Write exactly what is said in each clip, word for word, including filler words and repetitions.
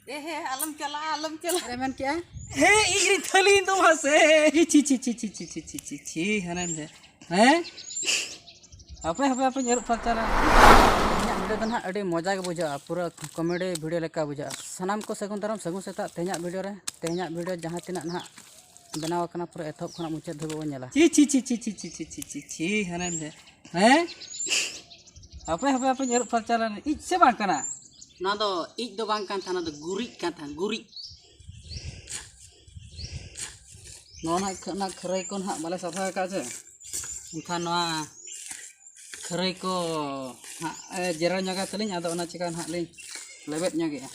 ᱮ ᱦᱮ, ᱟᱞᱚᱢ ᱪᱟᱞᱟᱜᱼᱟ, ᱟᱞᱚᱢ ᱪᱟᱞᱟᱜᱼᱟ᱾ ᱪᱮᱫ ᱮ ᱢᱮᱱ ᱠᱮᱜᱼᱟ? ᱦᱮ, ᱤᱧ ᱨᱤᱧ ᱛᱷᱟᱹᱞᱤᱧ ᱫᱚ ᱢᱟᱥᱮ᱾ ᱪᱷᱤ, ᱪᱷᱤ, ᱪᱷᱤ, ᱪᱷᱤ, ᱦᱟᱱᱮ ᱦᱮᱸ? ᱦᱟᱯᱮ, ᱦᱟᱯᱮ, ᱦᱟᱯᱮᱧ ᱟᱹᱨᱩᱵ ᱯᱷᱟᱨᱪᱟ ᱞᱮᱱ᱾ ᱤᱧᱟᱹᱜ video ᱫᱚ ᱱᱟᱦᱟᱜ ᱟᱹᱰᱤ ᱢᱚᱡᱟ ᱜᱮ ᱵᱩᱡᱷᱟᱹᱜᱼᱟ, ᱯᱩᱨᱟᱹ comedy video ᱞᱮᱠᱟ ᱵᱩᱡᱷᱟᱹᱜᱼᱟ᱾ ᱥᱟᱱᱟᱢ ᱠᱚ ᱥᱟᱹᱜᱩᱱ ᱫᱟᱨᱟᱢ, ᱥᱟᱹᱜᱩᱱ ᱥᱮᱛᱟᱜ᱾ ᱛᱮᱦᱮᱧᱟᱜ video ᱨᱮ, ᱛᱮᱦᱮᱧᱟᱜ video ᱡᱟᱦᱟᱸ ᱛᱤᱱᱟᱹᱜ ᱱᱟᱦᱟᱜ ᱵᱮᱱᱟᱣ ᱟᱠᱟᱱᱟ, ᱯᱩᱨᱟᱹ ᱮᱛᱚᱦᱚᱵ ᱠᱷᱚᱱᱟᱜ ᱢᱩᱪᱟᱹᱫ ᱫᱷᱟᱹᱵᱤᱡ ᱵᱚᱱ ᱧᱮᱞᱟ᱾ ᱪᱷᱤ, ᱪᱷᱤ, ᱪᱷᱤ, ᱦᱟᱱᱮ ᱦᱮᱸ? ᱦᱟᱯᱮ, ᱦᱟᱯᱮ, ᱦᱟᱯᱮᱧ ᱟᱹᱨᱩᱵ ᱯᱷᱟᱨᱪᱟ ᱞᱮᱱ᱾ ᱤᱡ ᱥᱮ ᱵᱟᱝ ᱠᱟᱱᱟ? ᱱᱚᱣᱟ ᱫᱚ ᱤᱡ ᱫᱚ ᱵᱟᱝ ᱠᱟᱱ ᱛᱟᱦᱮᱸ, ᱱᱚᱣᱟ ᱫᱚ ᱜᱩᱨᱤᱡ ᱠᱟᱱ ᱛᱟᱦᱮᱸ, ᱜᱩᱨᱤᱡ᱾ ᱱᱚᱣᱟ ᱱᱟᱜ ᱠᱷ-, ᱚᱱᱟ ᱠᱷᱟᱹᱨᱟᱹᱭ ᱠᱚ ᱱᱟᱦᱟᱜ ᱵᱟᱞᱮ ᱥᱟᱯᱷᱟ ᱟᱠᱟᱫ ᱪᱮ, ᱮᱱᱠᱷᱟᱱ ᱱᱚᱣᱟ ᱠᱷᱟᱹᱨᱟᱹᱭ ᱠᱚ ᱦᱟᱸᱜ, ᱮ, ᱡᱮᱨᱮᱲ ᱧᱚᱜᱟ ᱛᱟᱹᱞᱤᱧ, ᱟᱫᱚ ᱚᱱᱟ ᱪᱤᱠᱟ ᱱᱟᱦᱟᱜ ᱞᱤᱧ ᱞᱮᱵᱮᱫ ᱧᱚᱜᱮᱜᱼᱟ᱾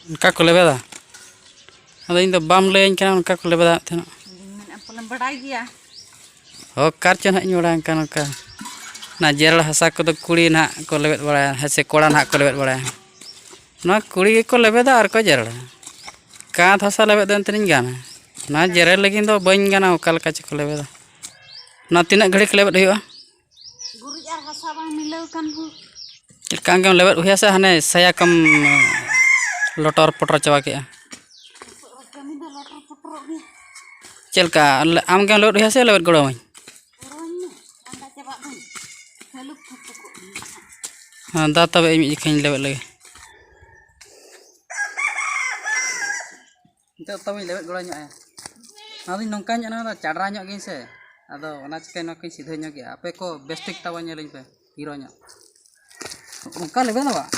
ᱚᱱᱠᱟ ᱠᱚ ᱞᱮᱵᱮᱫᱟ? ᱟᱫᱚ ᱤᱧ ᱫᱚ ᱵᱟᱢ ᱞᱟᱹᱭᱟᱹᱧ ᱠᱟᱱᱟ ᱚᱱᱠᱟ ᱠᱚ ᱞᱮᱵᱮᱫᱟ ᱛᱟᱦᱮᱱᱚᱜ᱾ ᱢᱮᱱᱮᱫᱼᱟ ᱯᱟᱞᱮᱢ ᱵᱟᱰᱟᱭ ᱜᱮᱭᱟ᱾ ᱦᱚᱸ, ᱚᱠᱟ ᱨᱮᱪᱚ ᱱᱟᱦᱟᱜ ᱤᱧ ᱵᱟᱲᱟᱭ ᱚᱱᱠᱟ ᱱᱚᱝᱠᱟ᱾ ᱚᱱᱟ ᱡᱮᱨᱮᱲ ᱦᱟᱥᱟ ᱠᱚᱫᱚ ᱠᱩᱲᱤ ᱱᱟᱦᱟᱜ ᱠᱚ ᱞᱮᱵᱮᱫ ᱵᱟᱲᱟᱭᱟ, ᱦᱮᱸ ᱥᱮ ᱠᱚᱲᱟ ᱱᱟᱦᱟᱜ ᱠᱚ ᱞᱮᱵᱮᱫ ᱵᱟᱲᱟᱭᱟ᱾ ᱱᱚᱣᱟ ᱠᱩᱲᱤ ᱜᱮᱠᱚ ᱞᱮᱵᱮᱫᱟ ᱟᱨ ᱠᱚ ᱡᱮᱨᱮᱲᱟ᱾ ᱠᱟᱸᱛ ᱦᱟᱥᱟ ᱞᱮᱵᱮᱫ ᱫᱚ ᱮᱱᱛᱮᱧ ᱜᱟᱱᱟ, ᱱᱚᱣᱟ ᱡᱮᱨᱮᱲ ᱞᱟᱹᱜᱤᱫ ᱫᱚ ᱵᱟᱹᱧ ᱜᱟᱱᱟ᱾ ᱚᱠᱟ ᱞᱮᱠᱟ ᱪᱚᱠᱚ ᱞᱮᱵᱮᱫᱟ᱾ ᱱᱚᱣᱟ ᱛᱤᱱᱟᱹᱜ ᱜᱷᱟᱹᱲᱤᱡ ᱞᱮᱵᱮᱫ ᱦᱩᱭᱩᱜᱼᱟ? ᱜᱩᱨᱤᱡ ᱟᱨ ᱦᱟᱥᱟ ᱵᱟᱝ ᱢᱤᱞᱟᱹᱣ ᱠᱟᱱ ᱵᱷᱳᱨ᱾ ᱪᱮᱫ ᱞᱮᱠᱟ ᱟᱢᱜᱮᱢ ᱞᱮᱵᱮᱫ ᱦᱩᱭᱟ ᱥᱮ ᱦᱟᱱᱮ ᱥᱟᱭᱟ ᱠᱚᱢ ᱞᱚᱴᱚᱨ ᱯᱚᱴᱚᱨ ᱪᱟᱵᱟ ᱠᱮᱜᱼᱟ? ᱱᱤᱛᱚᱜ ᱫᱚ ᱠᱟᱹᱢᱤ ᱫᱚ ᱞᱚᱴᱚᱨ ᱯᱚᱴᱚᱨᱚᱜ ᱜᱮ᱾ ᱪᱮᱫ ᱞᱮᱠᱟ ᱟᱢ-, ᱟᱢᱜᱮᱢ ᱞᱮᱵᱮᱫ ᱦᱩᱭᱟ ᱥᱮ ᱞᱮᱵᱮᱫ ᱜᱚᱲᱚ ᱟᱹᱢᱟᱹᱧ? ᱜᱚᱲᱚᱣᱟᱹᱧ ᱢᱮ, ᱞᱟᱸᱫᱟ ᱪᱟᱵᱟᱜ ᱫᱚᱧ᱾ ᱦᱟᱹᱞᱩᱠ ᱛᱷᱩᱠ ᱛᱷᱩᱠᱚᱜ ᱢᱮ᱾ ᱦᱮᱸ, ᱫᱟ ᱛᱚᱵᱮ ᱤᱧ ᱢᱤᱫ ᱡᱚᱠᱷᱟᱧ ᱞᱮᱵᱮᱫ ᱞᱮᱜᱮ᱾ ᱱᱤᱛᱚᱜ ᱛᱚᱵᱮᱧ ᱞᱮᱵᱮᱫ ᱜᱚᱲᱚ ᱧᱚᱜ ᱟᱭᱟ᱾ ᱚᱱᱟ ᱫᱚᱧ ᱱᱚᱝᱠᱟ ᱧᱚᱜ, ᱚᱱᱟ ᱫᱚ ᱪᱟᱰᱨᱟ ᱧᱚᱜ ᱜᱤᱧ ᱥᱮ᱾ ᱟᱫᱚ ᱚᱱᱟ ᱪᱤᱠᱟᱹ ᱱᱚᱣᱟ ᱠᱚᱧ ᱥᱤᱫᱷᱟᱹ ᱧᱚᱜ ᱜᱮᱭᱟ᱾ ᱟᱯᱮ ᱠᱚ ᱵᱮᱥ ᱴᱷᱤᱠ ᱛᱟᱵᱚ ᱧᱮᱞᱤᱧ ᱯᱮ, ᱦᱤᱨᱳ ᱧᱚᱜ᱾ ᱚᱱᱠᱟ ᱞᱮᱵᱮᱫ ᱫᱚ ᱵᱟᱝ᱾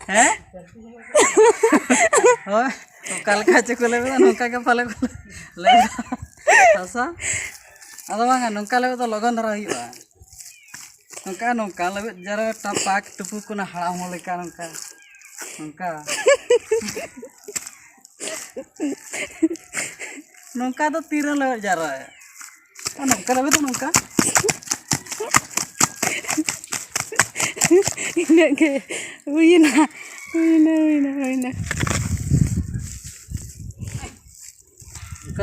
ᱦᱮᱸ? ᱦᱳᱭ, ᱚᱠᱟ ᱞᱮᱠᱟ ᱪᱚ ᱠᱚ ᱞᱮᱵᱮᱫᱟ, ᱱᱚᱝᱠᱟ ᱜᱮ ᱯᱟᱞᱮ ᱠᱚ ᱞᱮᱵᱮᱫᱟ᱾ ᱦᱟᱥᱟ? ᱟᱫᱚ ᱵᱟᱝᱟ, ᱱᱚᱝᱠᱟ ᱞᱮᱵᱮᱫ ᱫᱚ ᱞᱚᱜᱚᱱ ᱫᱷᱟᱨᱟ ᱦᱩᱭᱩᱜᱼᱟ᱾ ᱱᱚᱝᱠᱟ, ᱱᱚᱝᱠᱟ ᱞᱮᱵᱮᱫ ᱡᱟᱨᱟ, ᱴᱟᱯᱟᱠ ᱴᱩᱯᱩ ᱠᱚ ᱚᱱᱟ ᱦᱟᱲᱟᱢ ᱦᱚᱲ ᱞᱮᱠᱟ ᱱᱚᱝᱠᱟ᱾ ᱱᱚᱝᱠᱟ᱾ ᱱᱚᱝᱠᱟ ᱫᱚ ᱛᱤᱨᱮ ᱞᱮᱵᱮᱫ ᱡᱟᱨᱟᱭᱟ? ᱟᱨ ᱱᱚᱝᱠᱟ ᱞᱮᱵᱮᱫ ᱫᱚ ᱱᱚᱝᱠᱟ᱾ ᱤᱱᱟᱹᱜ ᱜᱮ ᱦᱩᱭᱮᱱᱟ, ᱦᱩᱭᱮᱱᱟ, ᱦᱩᱭᱮᱱᱟ, ᱦᱩᱭᱮᱱᱟ᱾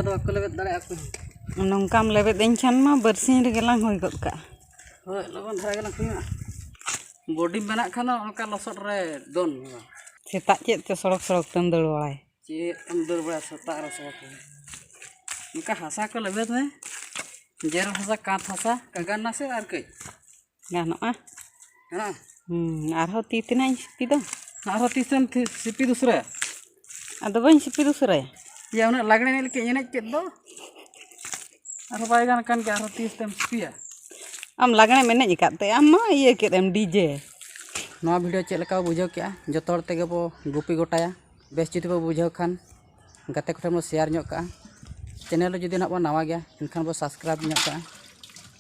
ᱟᱫᱚ ᱵᱟᱠᱚ ᱞᱮᱵᱮᱫ ᱫᱟᱲᱮᱭᱟᱜᱼᱟ ᱚᱠᱚᱭ ᱦᱚᱸ᱾ ᱱᱚᱝᱠᱟᱢ ᱞᱮᱵᱮᱫ ᱟᱹᱧ ᱠᱷᱟᱱ ᱢᱟ ᱵᱟᱨᱥᱤᱧ ᱨᱮᱜᱮ ᱞᱟᱝ ᱦᱩᱭ ᱜᱚᱫ ᱠᱟᱜᱼᱟ᱾ ᱦᱳᱭ, ᱞᱚᱜᱚᱱ ᱫᱷᱟᱨᱟ ᱜᱮᱞᱟᱝ ᱦᱩᱭᱩᱜᱼᱟ᱾ ᱵᱚᱰᱤᱢ ᱵᱮᱱᱟᱜ ᱠᱷᱟᱱ ᱫᱚ ᱚᱱᱠᱟ ᱞᱚᱥᱚᱫ ᱨᱮ ᱫᱚᱱ ᱦᱩᱭᱩᱜᱼᱟ᱾ ᱥᱮᱛᱟᱜ ᱪᱮᱫ ᱪᱚ ᱥᱚᱲᱚᱠ ᱥᱚᱲᱚᱠ ᱛᱮᱢ ᱫᱟᱹᱲ ᱵᱟᱲᱟᱭ᱾ ᱪᱮᱫ ᱮᱢ ᱫᱟᱹᱲ ᱵᱟᱲᱟᱭᱟ ᱥᱮᱛᱟᱜ ᱨᱮ ᱥᱚᱲᱚᱠ ᱨᱮ? ᱚᱱᱠᱟ ᱦᱟᱥᱟ ᱠᱚ ᱞᱮᱵᱮᱫ ᱢᱮ, ᱡᱮᱨᱮᱲ ᱦᱟᱥᱟ, ᱠᱟᱸᱛ ᱦᱟᱥᱟ, ᱠᱟᱜᱟᱱ ᱱᱟᱥᱮ ᱟᱨ ᱠᱟᱹᱡ᱾ ᱜᱟᱱᱚᱜᱼᱟ᱾ ᱦᱮᱸ᱾ ᱦᱩᱸ, ᱟᱨᱦᱚᱸ ᱛᱤ ᱛᱮᱱᱟᱜ ᱤᱧ ᱥᱤᱯᱤ ᱫᱚ᱾ ᱟᱨᱦᱚᱸ ᱛᱤᱥᱮᱢ ᱛᱷᱤ-, ᱥᱤᱯᱤ ᱫᱩᱥᱨᱟᱹᱭᱟ? ᱟᱫᱚ ᱵᱟᱹᱧ ᱥᱤᱯᱤ ᱫᱩᱥᱨᱟᱹᱭᱟ᱾ ᱭᱟ, ᱩᱱᱟᱹᱜ ᱞᱟᱜᱽᱲᱮ ᱮᱱᱮᱡ ᱞᱮᱠᱟᱧ ᱮᱱᱮᱡ ᱠᱮᱫ ᱫᱚ᱾ ᱟᱨᱦᱚᱸ ᱵᱟᱭ ᱜᱟᱱ ᱠᱟᱱ ᱜᱮ, ᱟᱨᱦᱚᱸ ᱛᱤᱥ ᱛᱮᱢ ᱥᱤᱯᱤᱭᱟ? ᱟᱢ ᱞᱟᱜᱽᱲᱮᱢ ᱮᱱᱮᱡ ᱟᱠᱟᱫ ᱛᱮ, ᱟᱢ ᱢᱟ ᱤᱭᱟᱹ ᱠᱮᱫ ᱮᱢ, ᱰᱤᱡᱮ᱾ ᱱᱚᱣᱟ ᱵᱷᱤᱰᱤᱭᱳ ᱪᱮᱫ ᱞᱮᱠᱟ ᱵᱩᱡᱷᱟᱹᱣ ᱠᱮᱜᱼᱟ? ᱡᱚᱛᱚ ᱦᱚᱲ ᱛᱮᱜᱮ ᱵᱚ ᱜᱩᱯᱤ ᱜᱚᱴᱟᱭᱟ᱾ ᱵᱮᱥ ᱡᱩᱫᱤ ᱵᱚ ᱵᱩᱡᱷᱟᱹᱣ ᱠᱷᱟᱱ, ᱜᱟᱛᱮ ᱠᱚᱴᱷᱮᱱ ᱵᱚ ᱥᱮᱭᱟᱨ ᱧᱚᱜ ᱠᱟᱜᱼᱟ᱾ ᱪᱮᱱᱮᱞ ᱨᱮ ᱡᱩᱫᱤ ᱱᱟᱦᱟᱜ ᱵᱚ ᱱᱟᱣᱟ ᱜᱮᱭᱟ, ᱮᱱᱠᱷᱟᱱ ᱵᱚ ᱥᱟᱵᱥᱠᱨᱟᱭᱤᱵᱽ ᱧᱚᱜ ᱠᱟᱜᱼᱟ᱾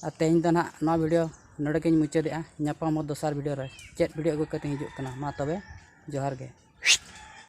ᱟᱨ ᱛᱮᱦᱮᱧ ᱫᱚ ᱱᱟᱦᱟᱜ ᱱᱚᱣᱟ ᱵᱷᱤᱰᱤᱭᱳ ᱱᱚᱰᱮ ᱜᱤᱧ ᱢᱩᱪᱟᱹᱫᱮᱜᱼᱟ᱾ ᱧᱟᱯᱟᱢ ᱦᱚᱸ ᱫᱚᱥᱟᱨ ᱵᱷᱤᱰᱤᱭᱳ ᱨᱮ᱾ ᱪᱮᱫ ᱵᱷᱤᱰᱤᱭᱳ ᱟᱹᱜᱩ ᱠᱟᱛᱮᱧ ᱦᱤᱡᱩᱜ ᱠᱟᱱᱟ? ᱢᱟ ᱛᱚᱵᱮ, ᱡᱚᱦᱟᱨ ᱜᱮ᱾